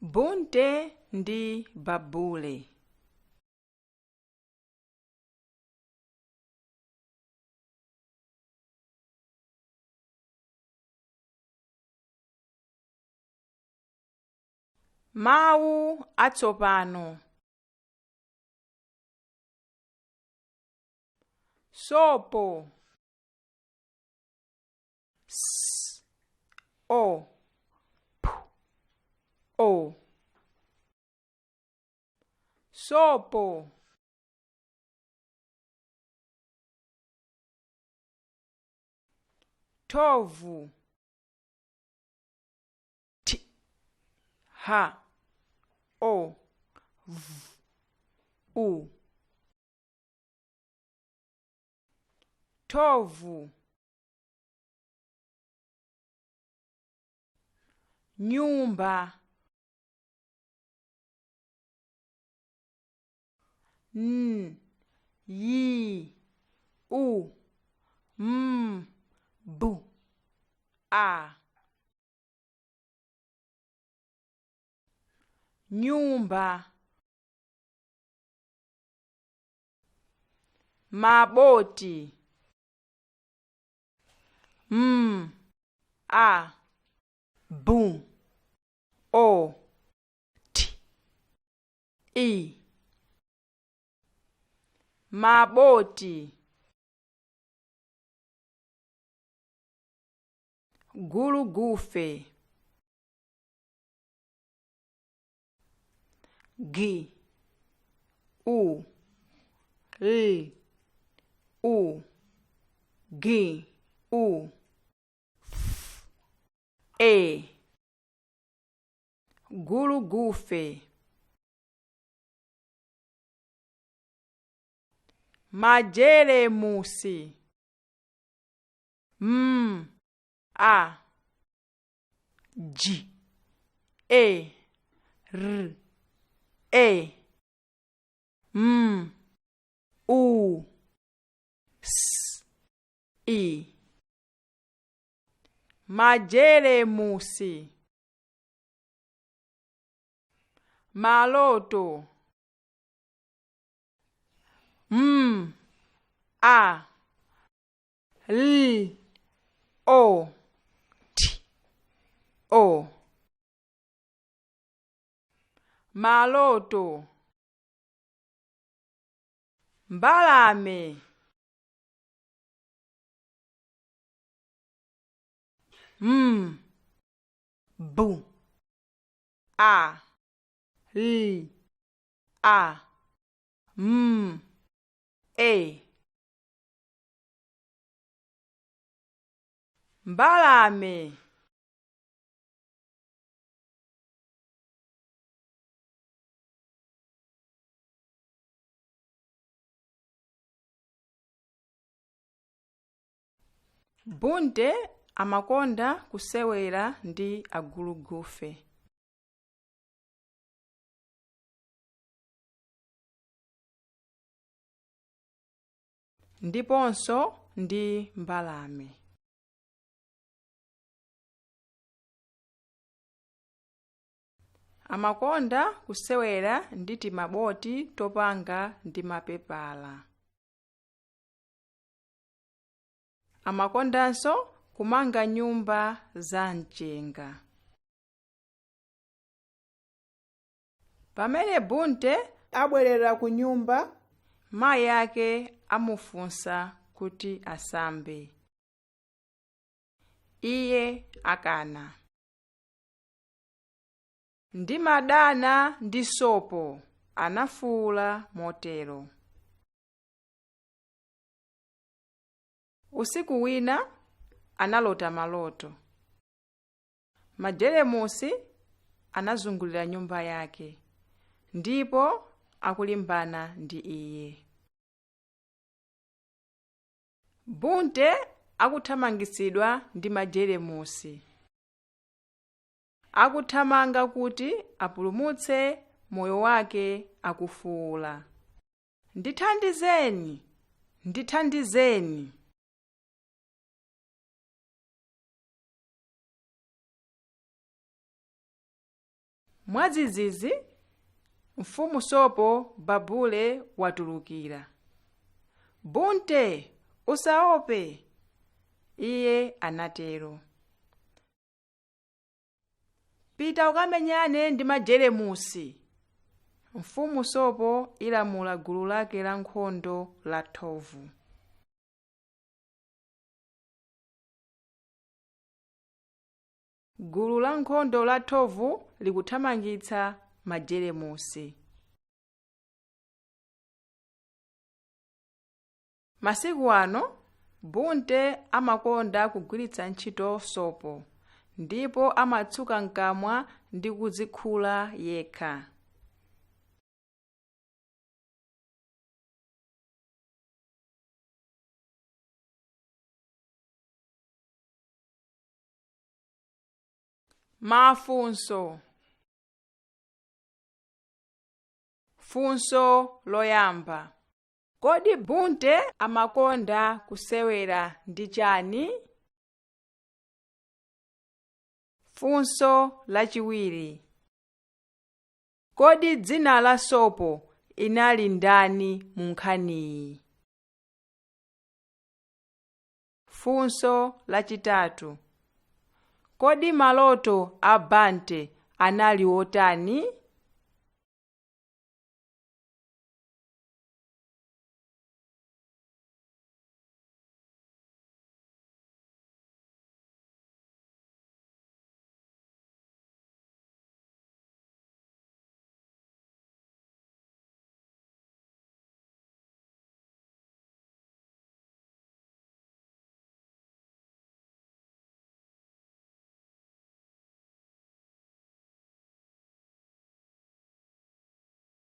Bunte ndi Babule. Mawu atsopano. Sopo. S O P O. Sopo. Thovu. T H O V U. Thovu. Nyumba. N Y U M B A. Nyumba. Maboti. M A B O T I. Maboti. Gulugufe. G U L U G U F E. Gulugufe. Majeremusi. M A G E R E M U S I. Majeremusi. Maloto. M A L O T O. Maloto. Mbalame. M B A L A M E. Mbalame. Bunte amakonda kusewera ndi agulugufe. Ndiponso ndi mbalame. Amakonda kusewera ndi timaboti topanga ndi mapepala. Amakondanso kumanga nyumba za mchenga. Pamene Bunte abwerera ku nyumba, mayi ake amufunsa kuti asambe. Iye akana. Ndimadana ndi sopo, anafuwula motero. Usiku wina analota maloto. Majeremusi anazungulira nyumba yake ndipo akulimbana ndi iye. Bunte akuthamangitsidwa ndi majeremusi. Akuthamanga kuti apulumutse moyo wake akufuwula, "Ndithandizeni! Ndithandizeni!" Mwadzidzidzi, mfumu Sopo Babule watulukira. Bunte, usaope, iye anatero. Pita ukamenyane ndi majeremusi. Mfumu Sopo ilamula gulu lake la nkhondo la thovu. Gulu la nkhondo la thovu likuthamangitsa majeremusi. Masiku ano, Bunte amakonda kugwiritsa ntchito sopo ndipo amatsuka mkamwa ndi kudzikhula yekha. Mafunso. Funso loyamba. Kodi Bunte amakonda kusewera ndi chani? Funso lachiwiri. Kodi dzina la sopo inali ndani mu nkhaniyi? Funso lachitatu. Kodi maloto a Bunte anali otani?